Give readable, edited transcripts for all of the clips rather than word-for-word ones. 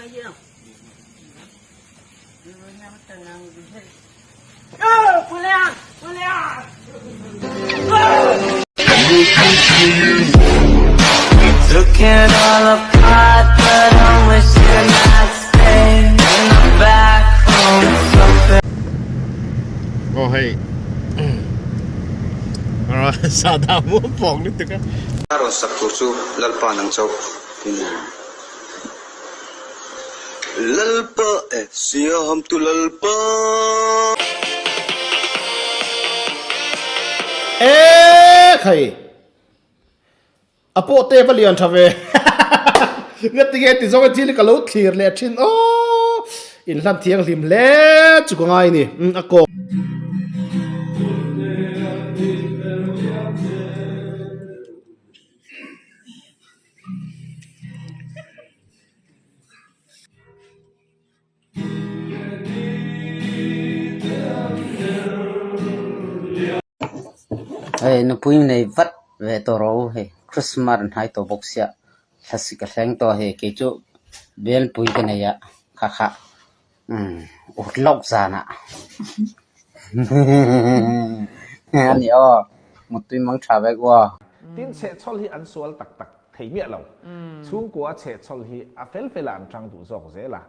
Aw hei sahdah muang pawng lutuk a. A rawn sak tur chu Lalpa nang chauh i ni. Lalpa e siamtu Lalpa. E khai a pawh te va lian tha ve nga tinge ti zawng thil ka lo thlir leh thin aw inhlan thianghlim hle chu ka ngai ni a kawk. Hei nupui nei vat ve tawh rawh u hei Christmas an hnai tawh bawk sia thlasik a thleng tawh a hei kei chu bialpui ka nei a kha kha umm ut lawk zanah a ni aw muttui mang tha vek u aw. Tin chhehchhawl hi an sual tak tak thei miah lo. Chhungkua chhehchhawl hi a fel fela an tang duh zawk zel a.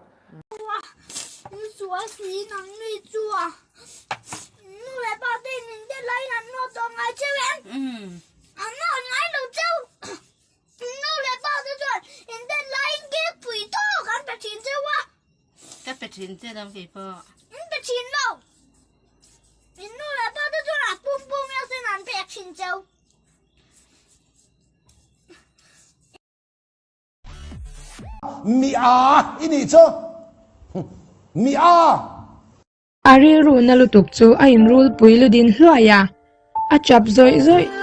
Ka pe thin che dam kei pawh. In pe thin lo. In nu leh pa te chuan a pum pum hian sin an pek thin cheu. Mi a i nih chu. Mi a. A rilru na lutuk chu a inrulpui ludin hluai a, a chap zawih zawih.